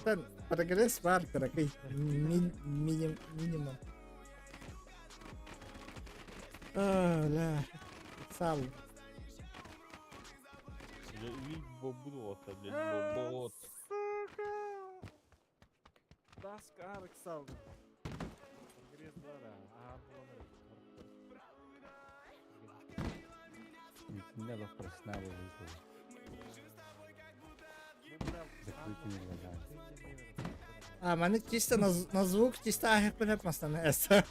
Там прогресс бар кыракый. Миним, минимум. Бля, сал. Блядь, Сука! Таска арыксал. Прогресс бара. Не было профессионала выпало. Закрытыми глазами. А, маны чисто на звук чисто ахыппын мастана эсэ.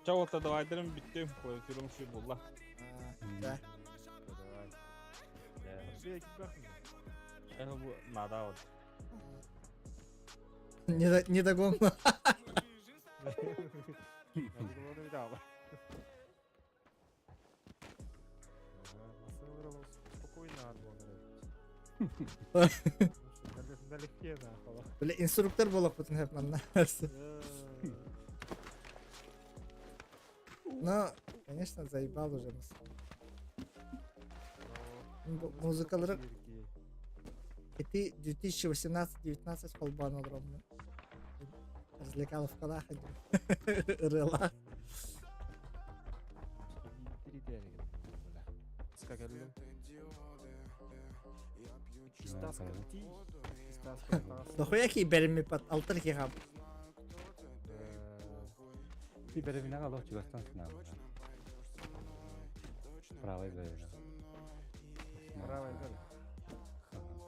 Ча вот давайдырым бүттүм, клавиатурам шүй булла. Да. Это бу надо вот. Не догон. Бля, инструктор буолуохпутун сөп манна. Но, конечно, заебал уже нас. Музыкалары ити 2018-19 холбоон олороммун. Развлекаловкалаах ырыалаах. Дохуя киибэриммиппат алтар киһи Ты беревинага алох чугастан сынаабыта. Правой беревина. Правой бер.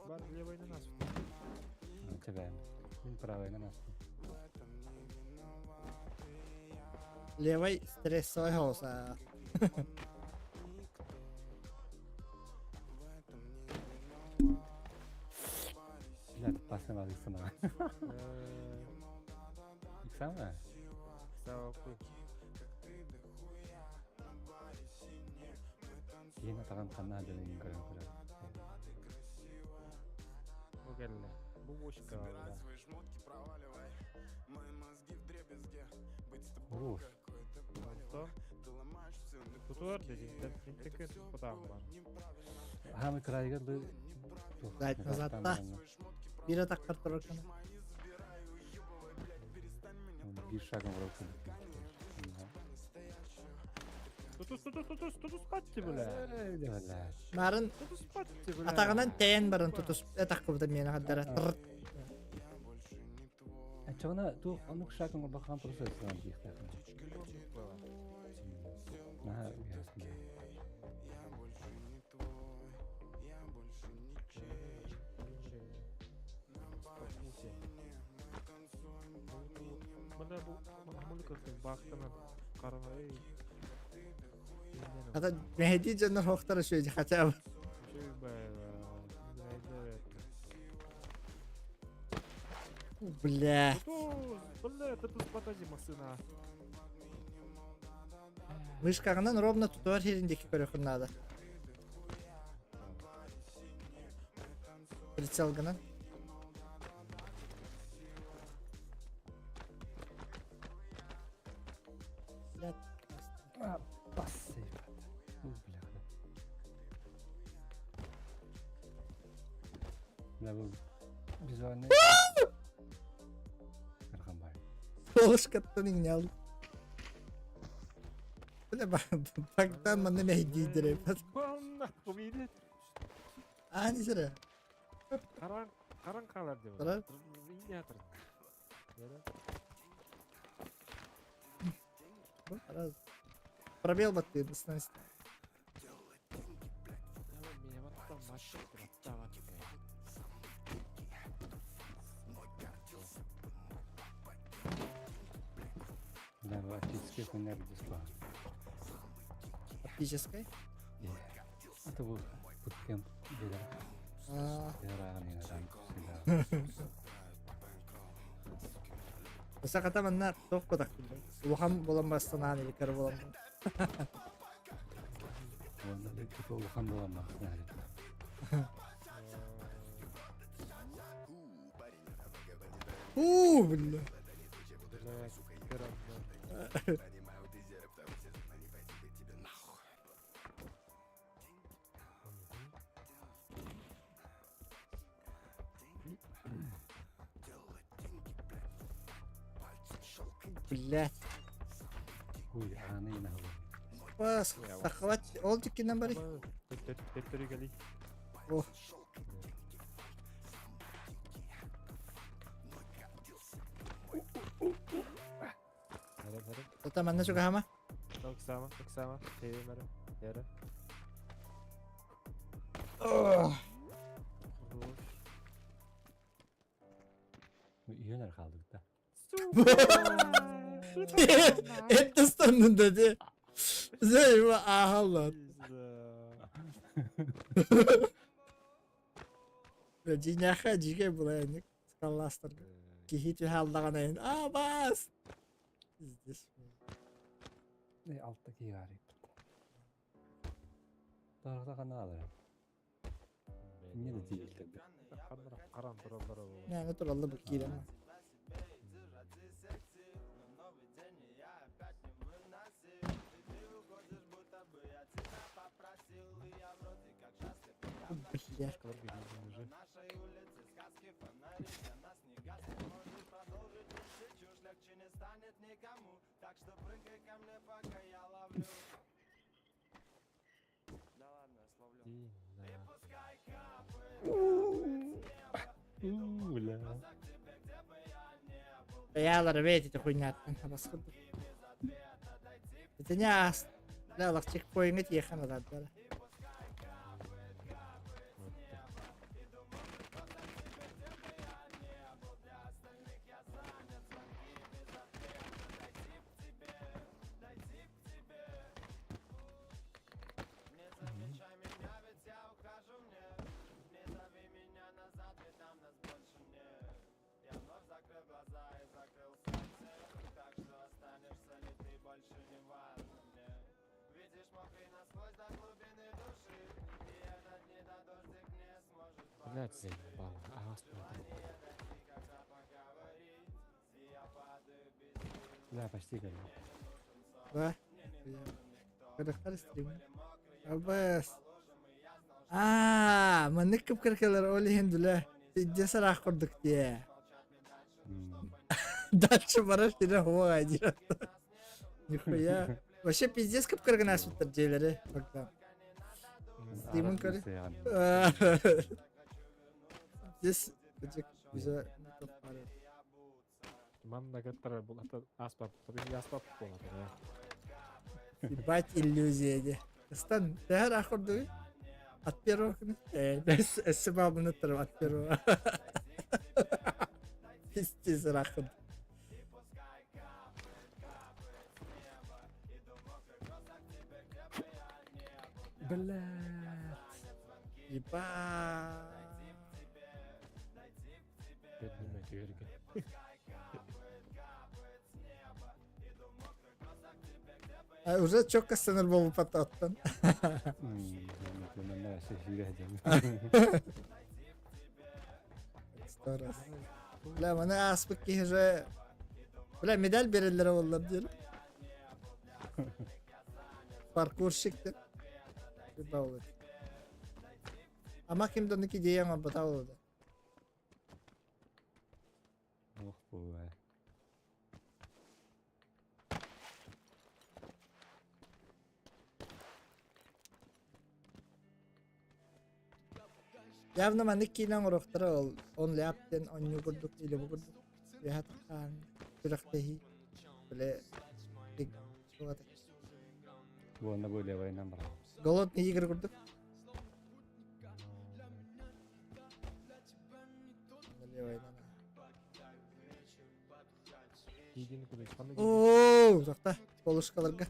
Бар левой на нас. Тебя. Мин правой на нас. Левой стрессовый хоса. Блядь, опасный вазик сана. Самое? Киһини атаҕын ханна дьонугун көрөн көрөр. Бу кэллэ. Бу бочка. Ух. Онтон тутуар дезинтен интеке туппатаах бар. Хаамы кырайыгар лы Дать назад та. Биир атаххар турар гына. Биир шагом в руку. Тутус, тутус, тутус, тутус патти, бля. Бля. Нарын Тутус патти, бля. атаҕынан тэйэн баран тутус этаххыбыта миэнэ хардара. Аччаҕына туох оннук шагом бахан просто сынан диэхтээх. Наһаа ясно. Бля, бу мамулькатын баахтанан харанай. Хата мэһэдии дьоннор хоохтор үчүгэй хотя бы. Бля. Бля, это тут подожди машина. Мышкаҕынан ровно тутуар сирин диэки көрүөххүн наада. Прицелгынан. Бля. Бас Бля. Бля, бу визуальный. Архамбай. Солушкаттан иҥнэл. Бля, Богдан манна мэһийдиирдэр эбит. Аан сирэ. Харан харан хаалар деп. Харан? Раз. Пробел баттыыр становится. Да, оптическая хуйня где Оптическая? Это был буткемп беда. А, Всегда. Сахата манна туох кутах улахан буолан бастанаан или кыра буолан Улахан буолан Уу, бля. Блядь. Уй, ааны инаһылар. Бас, сахалач, ол диккинен бari. Төттөрү кэлий. О. Бары бары. Тота манна чугаһама. Ыксаама, ыксаама. Тэйэн бары. Яра. Ох. Хорош. Үйөнөр хаалдыбыт да. Это станын dedi. Зейва ахаллат. Дьиҥнээххэ дьиикэй булайаннык скаллаастарга киһи түһэ аллаҕына аа бас Пиздец. Алта киһи арыйбыт. Тарахта ханаалара. Эмне да тиийэллэр. Харан тураллар ол. Нэ туралла бу киирэн. Бля. Бля. Бэйэлэрэ бэйэтэ хуйняттан хабаскын. Итини аас. Бля, лах чекпоиҥҥа тиэхэн ылардара. Блядь, заебало. Ага, смотри. Бля, почти горел. Да. Кырыктар стрим. Абас. Аа, маннык кып-кыркалар ол иһин дүлэ. Сидде сараах курдук дии. Дальше барар сирэ хуа диир. Нихуя. Вообще пиздец кып-кыргын ааспыттар дьиэлэри. Богдан. Стримын көрө. Здесь уже Манна кыттар булата аспап, аспап буолар. Ебать иллюзия де. Стан, төһөр ахурдуй? От первого Өссө бабыны турып от первого. Пиздец рахын. Блядь. Ебать. Бедный түһэргэ. А уже четко сценар был пототтан. Сто раз. Бля, маны ааспыт киһи же... Бля, медаль береллere оллар диир. Паркурщик деп. Ама ким да оннук идея оҥорбото буолуо. Ох, бывает. Явно маннык киинэ оҥоруохтара ол он ляп диэн оонньуу курдук или бу курдук үөһэ таххаан күрэхтэһии бile Буонна бу левайынан барар. Голодный игры курдук. Левайынан. Киигин кудай ханна Оо, тохта, полушкаларга.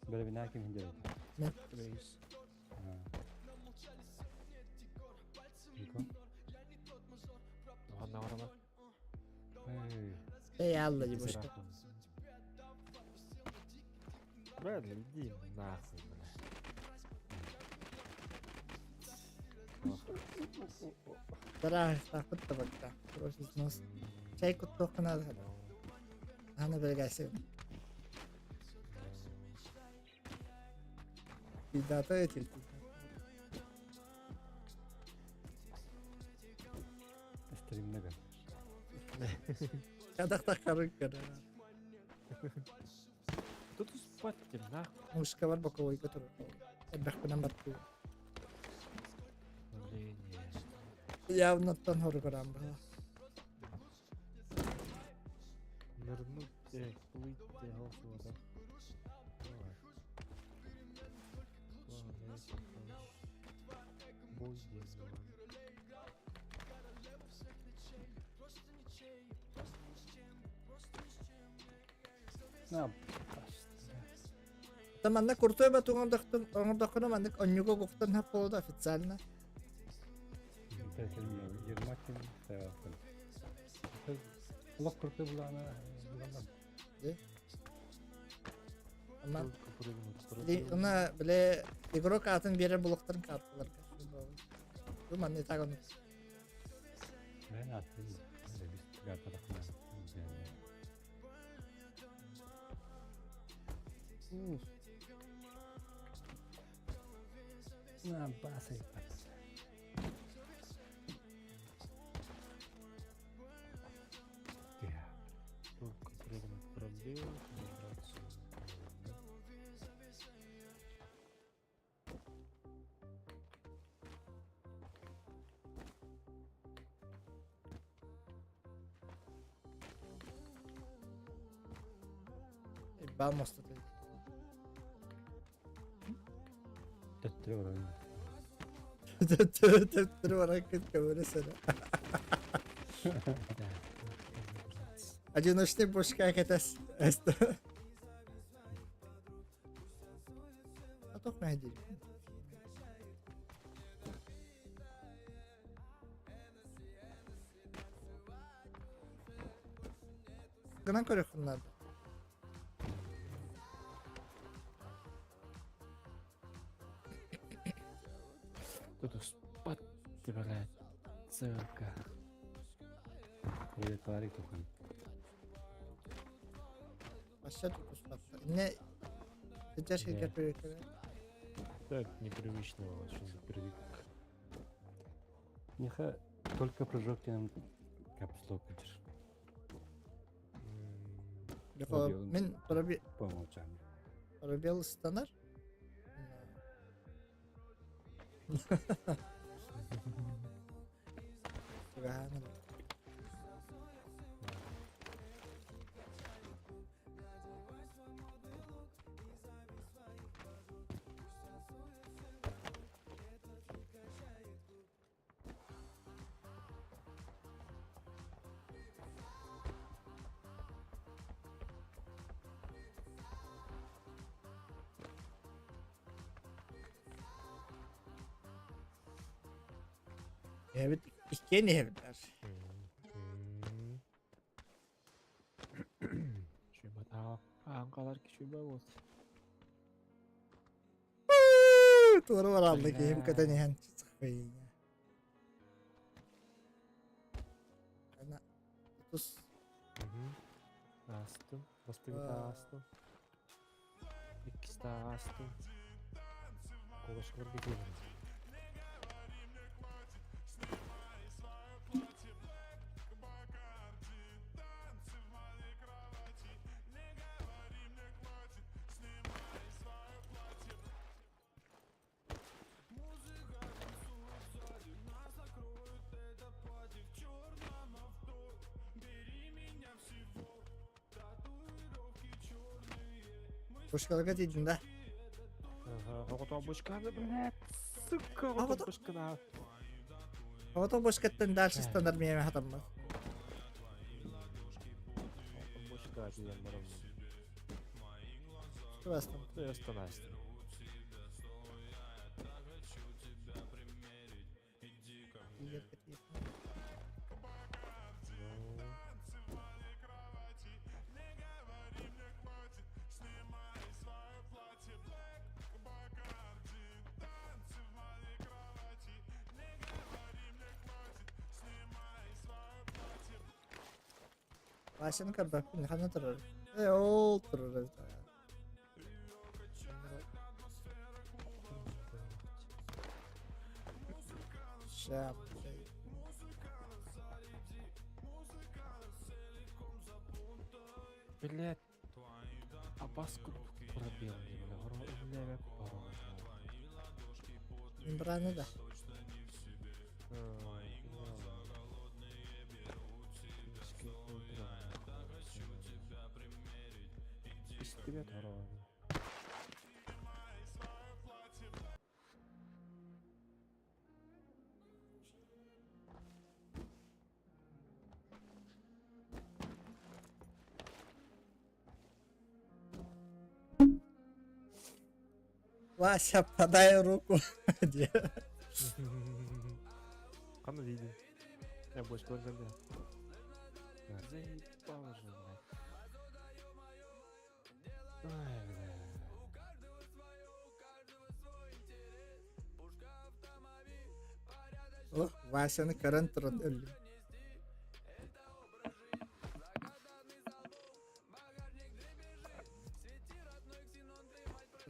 Бөлөбүнэ ким хиндер? Мен. Нико? Ханна барама. Эй, Эй, алла дебушка. Бля, иди нахуй, бля. Тараахтаахпыт да барда. Короче, нос. Чай куттуохха наада. Аны бэлгээсэ. Пиздата этилти. Стримне көр. Кадахта харын көрөр. Тут спать нах. Мушка бар боковойга турар. Элбэхпинэн баттыы. Блин. Явно оттон хоругураан баҕа. Нырнуть, плыть, голосу, да. Давай. Бой здесь. На, Та манна куртой ба туңордохтун оҥордоххуна маннык онньуга угуктан хап буолуо официально. Ермакин Олох крутой была она. Ама Только прыгнуть. Пробел. Она, бля, игрок атын биэрэр булуктарын карталарга. Бу манны так ону. Мен атын На баса. Только прыгнуть пробел, набраться. Да. Бал мосту. Төттөрө Төттөрү баран көмөлө сene. Да. Одиночный бушка кетес. Эсто. А тох мәһди. Гынан көрөхүннар. Тут спать, блядь. Сука. Или тарик тухан. Başa tutuşmakta. Ne? Sıcak şeker привыкли. Так непривычно очень привык. Неха только прыжок тем капслок идешь. М, Мен пробел По умолчанию. пробел станар. Evet, ikiye ne evler? М. Чуйбата. Аңқалар кичуйба вот. Тура var aldı ki hem Бля. kadar nihen çıkmayın. Ana tuz Астым. Бастыгыта А. астым. Иккиста астым. Колошкалар кетемін. Boşkalığa dedin de. Ага, оғото бочканы, блядь, сука, А оғото вот- бочканы. Havada boşkattan дальше Э. стандар miyem hatam mı? Оғото бочка деген барам. Bastım. Останасың. Ну, Başını kadar ne durur. E ol durur. Şam. Блядь, Абаску пробел мне, бля. Бля, Мембрана да. Истибет хоро. Вася, подай руку. Диэ. Ханна диидин? Я больше көрдüm. Заебал уже, блядь. Ой, бля. Олох Васяны көрөн туран өллүм.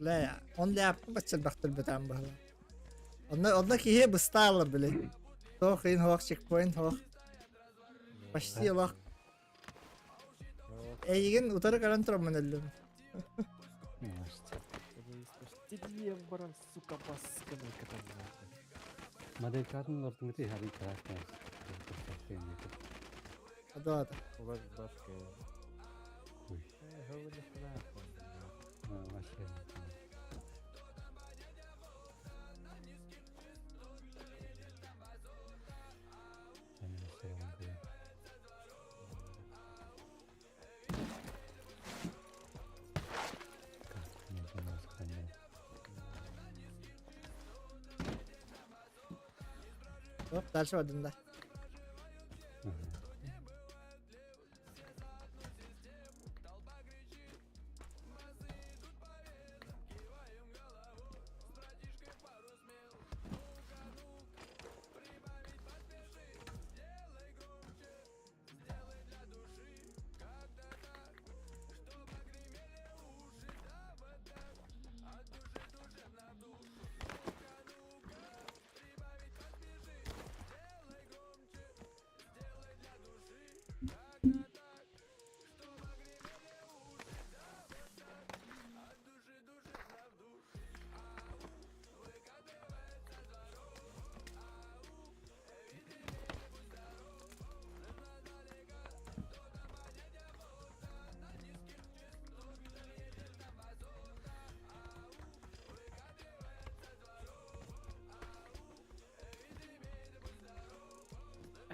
Бля, он ляпка баччалбахтар бытаан баһыла. Онно онно киһи быстаалар били. Туох иһин хоох чекпоинт хоох. Почти олох. Эйигин утары көрөн тураммын өллүм. Баран, сука, басканы катан. Моделькатын ортуңути хари карактер. Адо Улар баска. Хуй. Э, Вообще. Оп, дальше бардым да.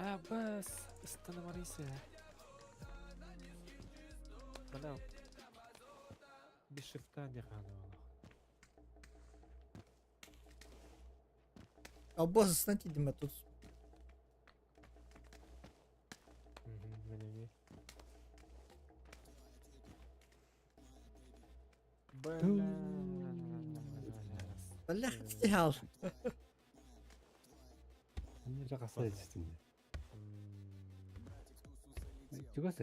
А, бас, остановись. Бля, без шифта не хана. А босс знаете, тут. Бля. Бля, стигал. Эмне жакасы жетин. Чугас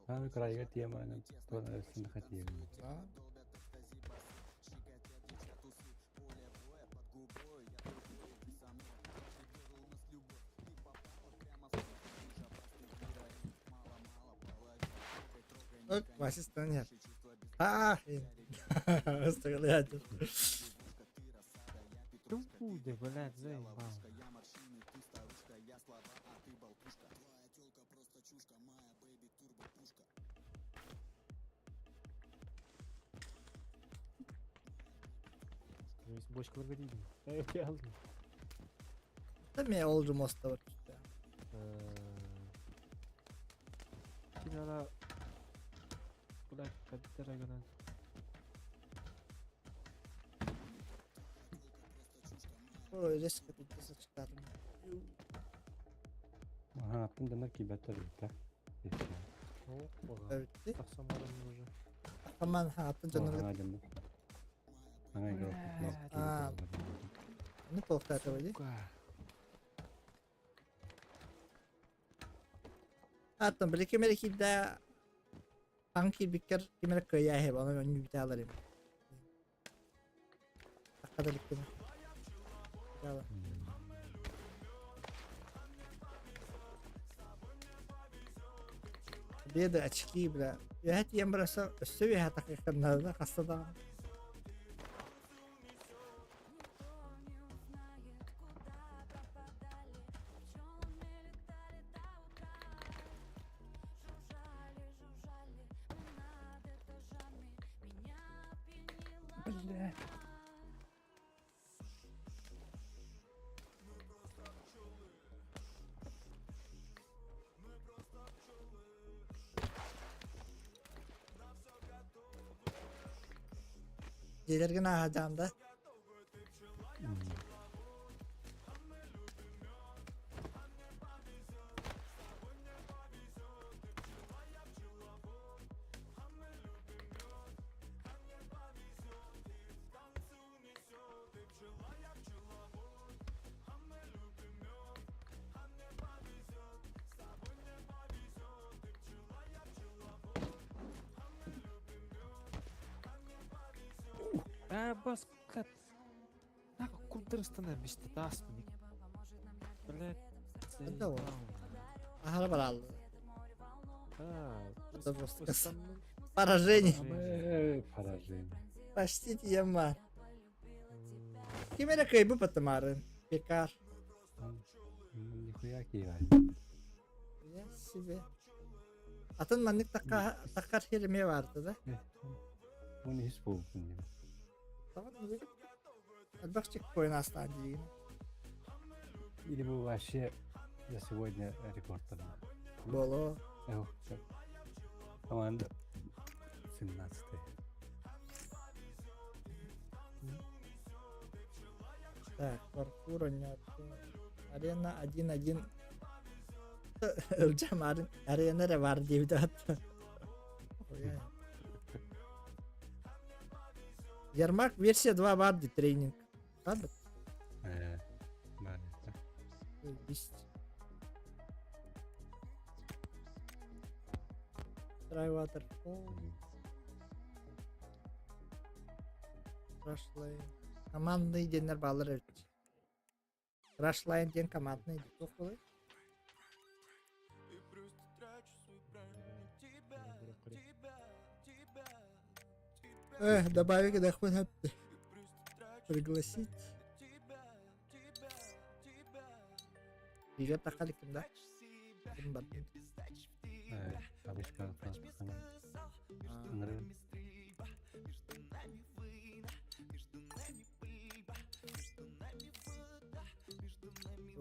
Аны крайга тема тона хатия. Оп, Вася станет. А, стрелять. Тупуде, блядь, заебал. Бочкаларга дейдим. Эй, алдым. Да мен олжу моста бар. Кинала блядь, каддерагынан. Ой, резко тут зачитарым. Ага, аттын кибеттер бит. Өтті. Тақсамарым уже. Аман атын жанырга Ага, не толықтады ғой. Аттын бір кемер килде аң килбиккер кемер кыя хеп аны мен бите алар эми. Аккадалык кеме. Яла. Беды, очки, бля. Үөһэ тиийэн бараса өссө үөһэ такыйханнарына хаста даҕаны. Бля. Дьиэлэргин ааһа да? Ээ, бас, блядь. Нахуй курдырыстана бисте таас мини. Блядь. Это вот. Аһара бараллы. А, Это просто поражение. Э, поражение. Почти тема. Ким эрэ кыайбы патымарын. Пекар. Нихуя киевай. Я себе. Атын маннык таккар хереме барды да. Оны hiç болсын. Tamam mı? Элбэх чекпоинт астаан диигин. Или мы вообще за сегодня рекорд тогда. Боло. Эх, всё. Команда 17. Так, паркур Арена 1-1. Ылдьам арена эрэ баар диэбит аатта. Ярмак версия 2 баар дии тренинг. Баар Баар. Есть. Try waterfall. Rush lane. Командный диэннэр бааллар эбит. Rush line диэн командный туох буолуой? Эх, добавить доход пригласить. Бигэ тахаликим да? Ким бар? Обычка транспортана.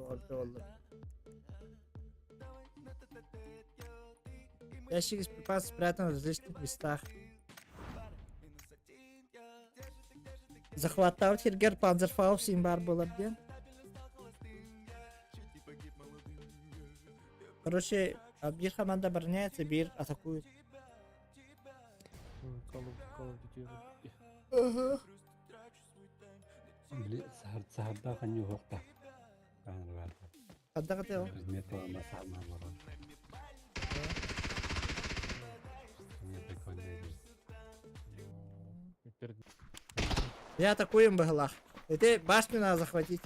Олду. Ящик с припасов спрятан в различных местах. Захваттаабыт сиргэр Панзерфауст син баар буолар диэн. Короче, биир команда обороняется, биир атакует. Call of Duty. Били саһарда ханньуһуохта. Аан бар. Ханна ол? Предмет ма саһарма барар. Не прикольно. Я атакуем быһылах. Это башню надо захватить.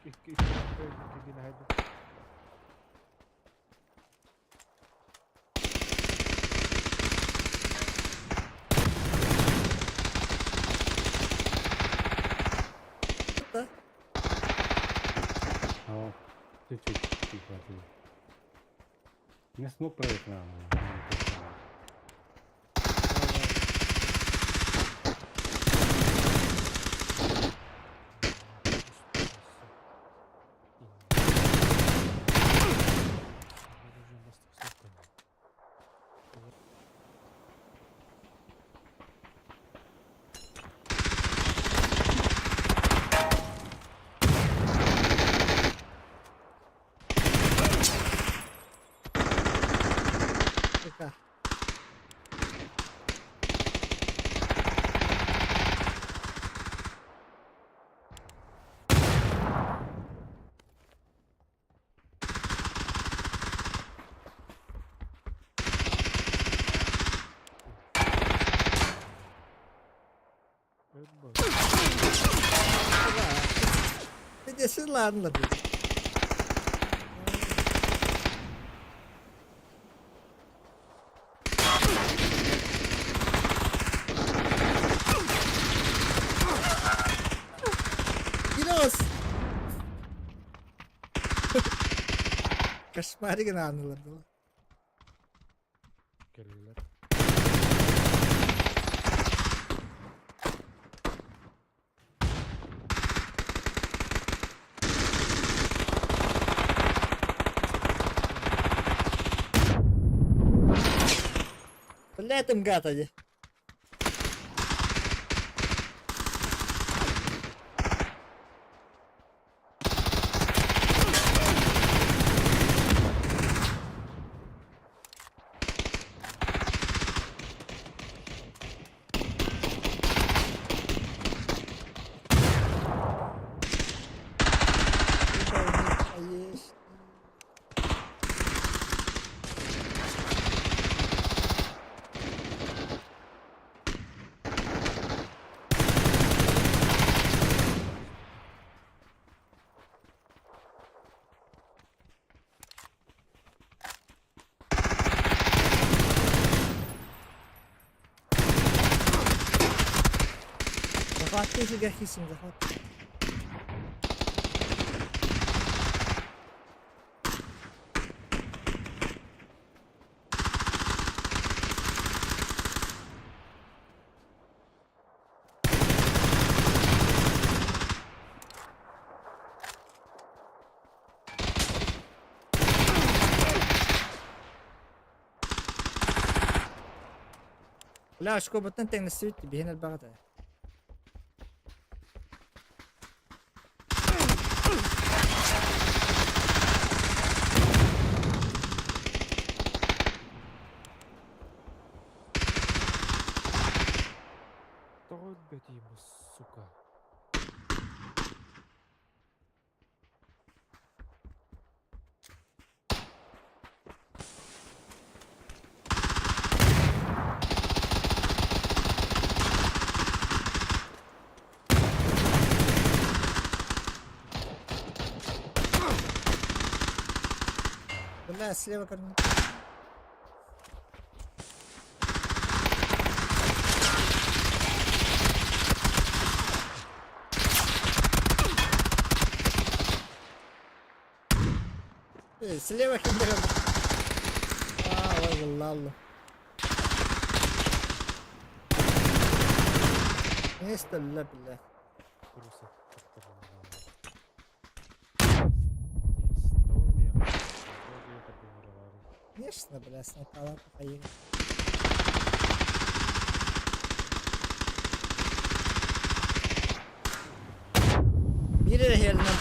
Икки икки икки. Да. О, чуть-чуть не хватило. Не смог проехать на. Ладно, Кинос! Кошмарик аанылар дуо? Кэллилэр. Бля, там гата дии. Захватты сигэр хисим захват. Бля, очкобуттан тэҥнэстибит биһин элбэх этэ. Тоҕо өлбөтүй бу сука? Бля, слева ко мне. Слева хиндер. А, ой, лалла. Место ля, бля. Руса. История. Конечно, бля, снайпала поехали. Биир эрэ иһэринэн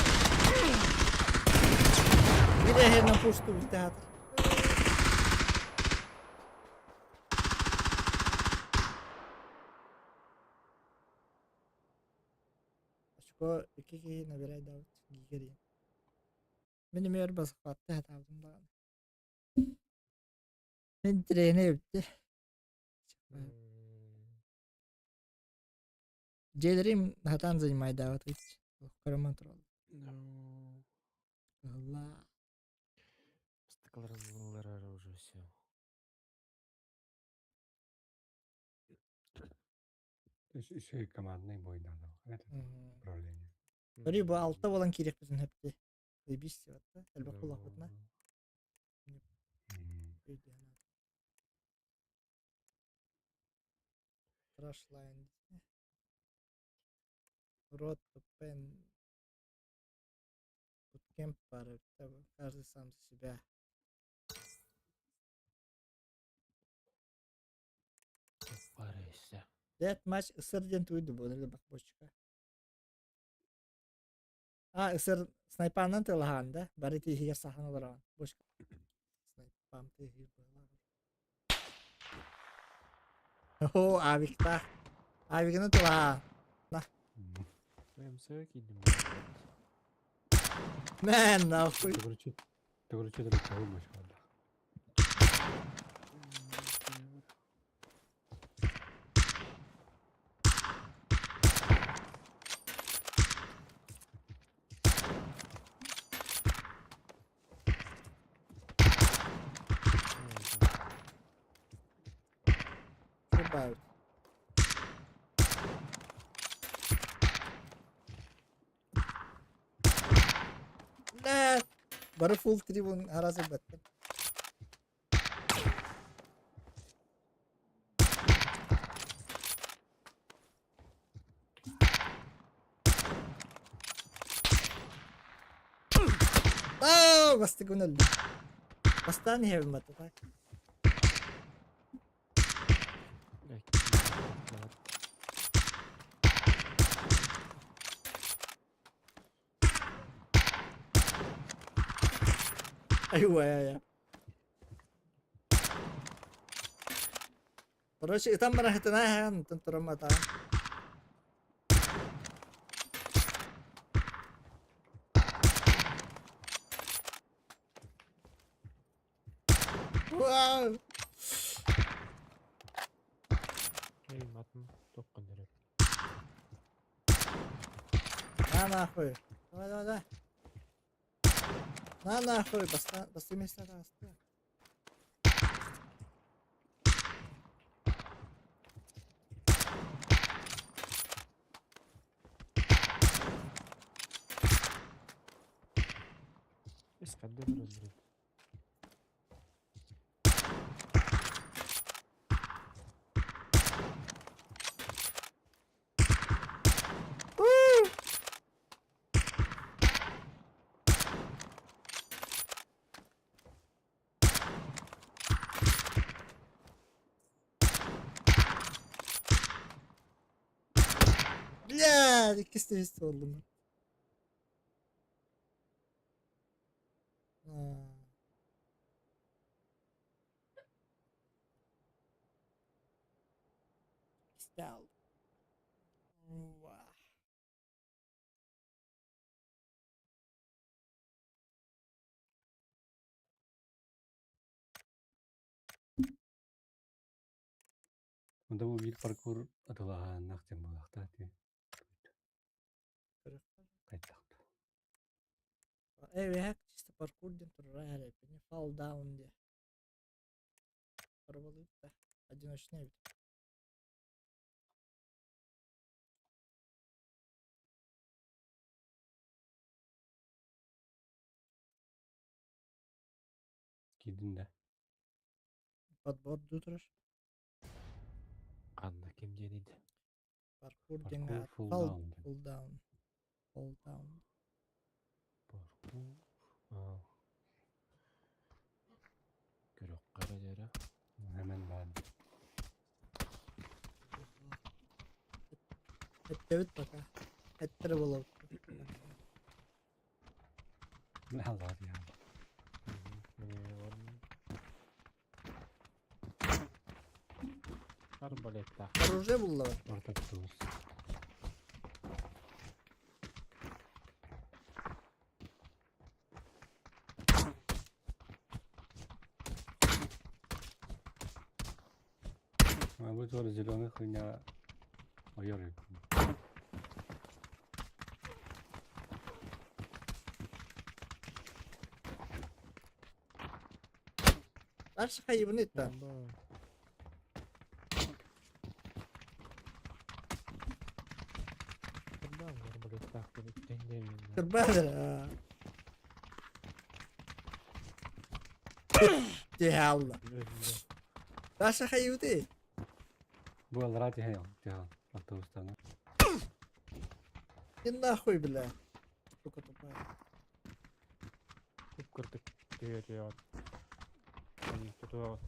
биир эрэ иһэринэн пусту театр. Очко икки киһи набирайдаабыт гигерин. Мин эмиэ өр басхватта хатаабытым даҕаны. Мин тренер эбитти. Дьиэлэрим хатаан занимайдаабат көрөмөн тураллар. Ну, Алла. Стыкларызылар уже все. Еще и командный бой надо. Это управление. Өрүү бу алта болан киириэхпитин сөп Заебись да? Элбэх буоллахпытына. Rushline. Рот Пен. Буткемп баар каждый сам за себя. Парыся. Deathmatch ысыр диэн туйду бу элбэх бочка. А, ысыр снайпанан тылаһаан да, бары тииһигэр сахан олороон. Бочка. Снайпам тииһигэр быһалаах. О, авиктаах. Авиганы тылаһаан. МС киирдим. Мэн, нахуй. Төгүрүччү төгүрүччү бочка. Баар. Бля! Бары full трибун араас ылбаттар. Аа, бастакын өлдүм. Бастаан иһэбин батта так. Айуа. Короче, ытан барахытына һээн, онтон туран матаан. Вау! Эй, матын тоққан дәреп. На нахуй. Давай, давай, давай. На нахуй, баста, басты место таҕыста. Искандер разрыв. Бля, иккис үһүс буоллум. Стал. Онто бу биир паркур атылаһааннаах диэн буолуохтаах дии. Хайдах Э, чисто паркур диэн турара эрэппин. Fall down диэ. Парабалыыр да. Одиночный эбит. Киирдин да? Подбор дуу турар. Ханна ким диэний да? Паркур Паркур диэҥҥэ full fall, down диэн. full down. Fall down. Паркур. Аа. Көрүөххэ эрэ диэри. Hemen баар. Эттэбит пока. Эттэрэ буолабыт. Аллар я. Арбалеттаах. Оружие буллар. Орто туус. А бу тоже зеленый хуйня. Ойор. Дальше хайыбын итта. Кырбаадыр. Тиһалла. Дальше хайыбыты. Бу аллара тиһэн тиһэн автобустана. И нахуй, бля. Сука тупая. Кып-кырдык тиэ тутуа.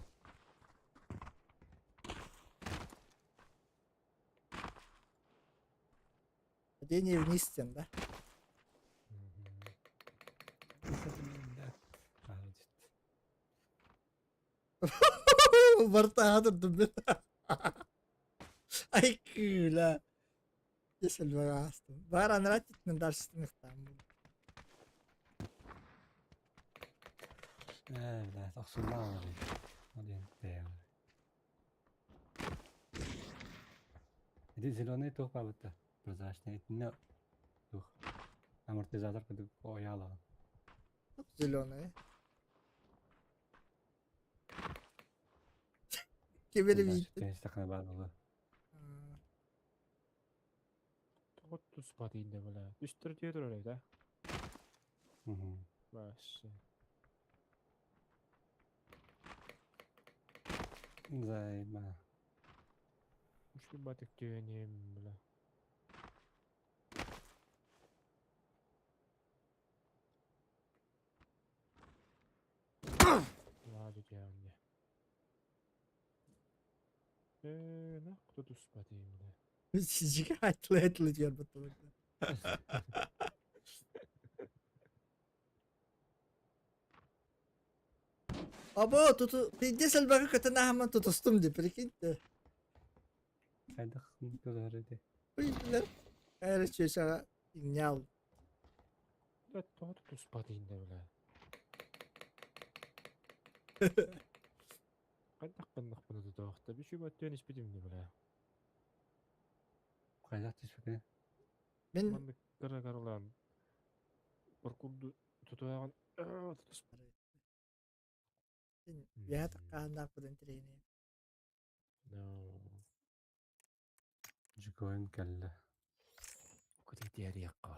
Падение вниз стен, да? Бартаға турдум мен. Ай күүлэ. Десел астым. Бар анара титмен дальше там. Э, бля, охсуллаа. Один бэйэ. Ити зеленый туох баабыта. Прозрачный. Итиннэ туох. Амортизатор курдук ойаалаҕын. Зеленый. Ким эрэ Дальше биирдэ. Түһэстэххинэ баар буолуо. Тоҕо туспат ииннэ бля. Үстэр тиэ турар эбит а. Мгм. Вообще. Займа. Үчүгэй батык түөнүм бля. Ладно түһэҕин дии. Ээ, нахуй туспат иин бля. Сижигэ айтылы-айтылы диэн батталар. Або туту пиздец элбэҕи көтөн ааһаммын тутустум дии, прикиньте. Хайдах көрөр ити? Билэр. Эрэ чүөчэҕэ иҥнээл. Да тоҕо туспат ииннэ бля. Хайдах гыннахпына тутуохта бүчү баттыан испитим дии бля. Хайдах түспүтэ? Мин Маннык кыра кыралаан паркурду тутуһаҕын үөһэ таххааннаахпытын интэриэһинэй. Дьукуойун кэллэ. Кутитиэриэххэ.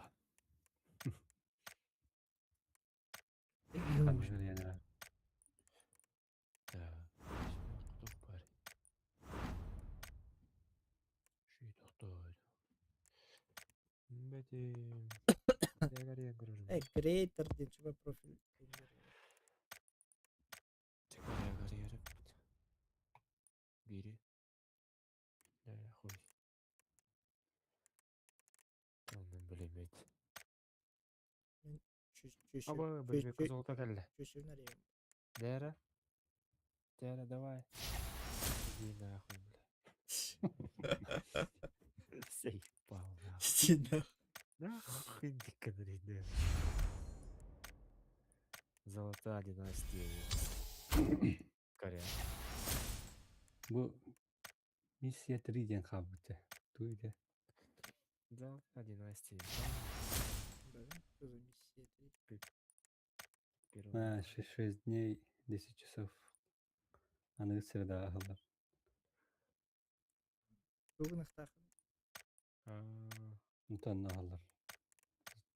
Ханныгар диэн Э, креатор диэн чуба профиль. Бири. Хуй. Оннун билиммит. Аба, билбит золото кэллэ. Дера. Дера, давай. Иди нахуй, бля. Заебал, нахуй. Иди нахуй. Нахуй диканрин. Золотая династия. Корея. Бу миссия 3 диэн хаалбыт Туу ити. Золотая династия. Что за миссия 3? А, 6 дней, 10 часов. Аныгы среда аһыллар. Тугунахтаахын. Онтон аһыллар.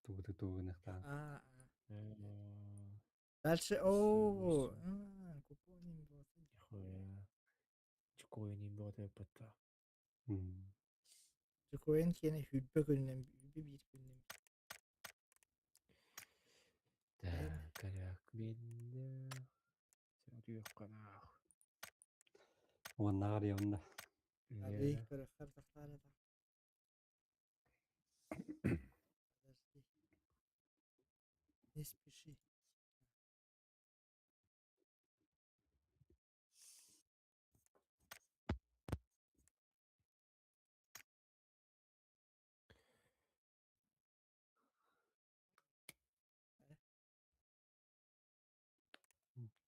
Тугу тугунахтаах. А, Дальше, о, купоним вот. Нихуя. Чукуйнин бөҕөтө эппэтта. Чукуйн киэнэ хүрбэ күнүнэн, хүрбэ биир күнүнэн. Да, коряк бинне. Сөрүөххэ Уоннааҕар явна. Арый көрөххөр тахтаара да. Подожди. Не спеши.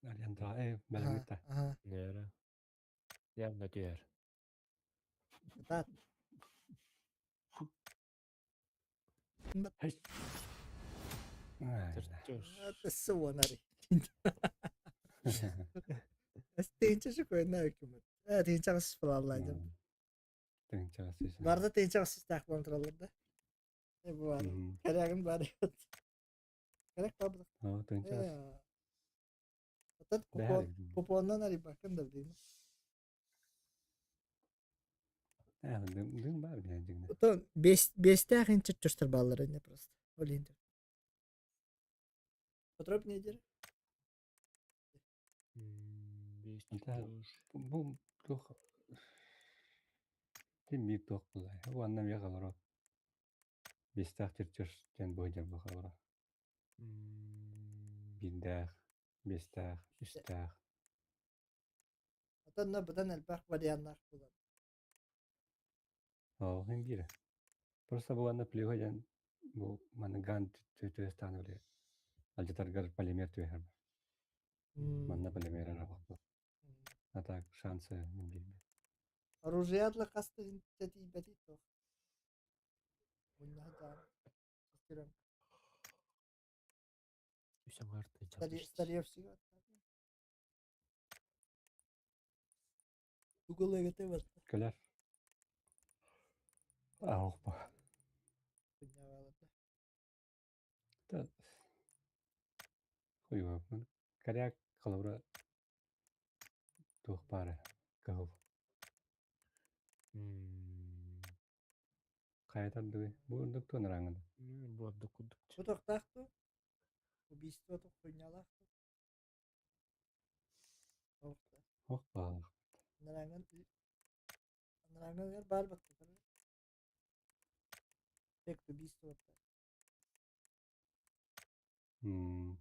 Аренда бэлэммитэ. Ага. Нера. Явно түһэр. Кытаат. Өссө уонары. Тыһыынча көйнө өкүмүт. Э, тыһыынча аҕыс балаллайдым. Тыһыынча аҕыс Барда тыһыынча аҕыс буолан тураллар да. Э, бу бар. Кэрэгин бар. Кэрек бар. Оо, тыһыынча аҕыс. Оттон купон купоннан арыйбаккын да билигин. Э, дым бар бия дьиҥнэ. Оттон биэстээх инчер чөстөр бааллар инне просто. Ол иһин. Подробнее дер. Бу туох Тим биир туох булай. Уонна миэхэ олоро. Биэстээх чертеж диэн быһыдьар бу олоро. Биирдээх, биэстээх, үстээх. Оттон быдан элбэх варианнаах буолар. Оо, иһин биирэ. Просто бу уонна плюһа диэн бу маны ган түөстааны били алдьатаргар полимер түөһэр. Манна полимер арабах. А так шансы биир. Оружиятла хаста тиийбэтий туох. Мунньаһа дьаам. Старьевщик. Тугу ылыаҕытай барта? Кэлэр. Аҕалба. Күннээҕи Хуйуоппун. Коряк холобура туох баара кыһыл. Хайа тардыбый? Бу ордук туон араҥын. Бу ордук курдук. Бу туохтаах дуу? Убийство туох хуйнялаах дуу? Ох да. Ох баалаах. Анараҥын анараҥын баар баттатар. Эффект убийства Курдук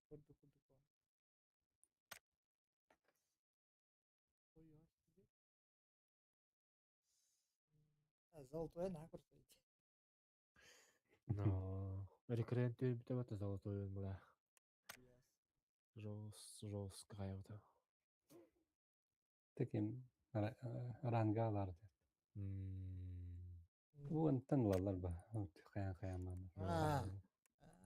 курдук. Ой, господи. А, золотой на крутой. Но рекрент бүтэ бата золотой бля. Жёстко хайабыта. Таким ранга аларды. Бу онтон ылаллар ба. Хайан хайан мааны.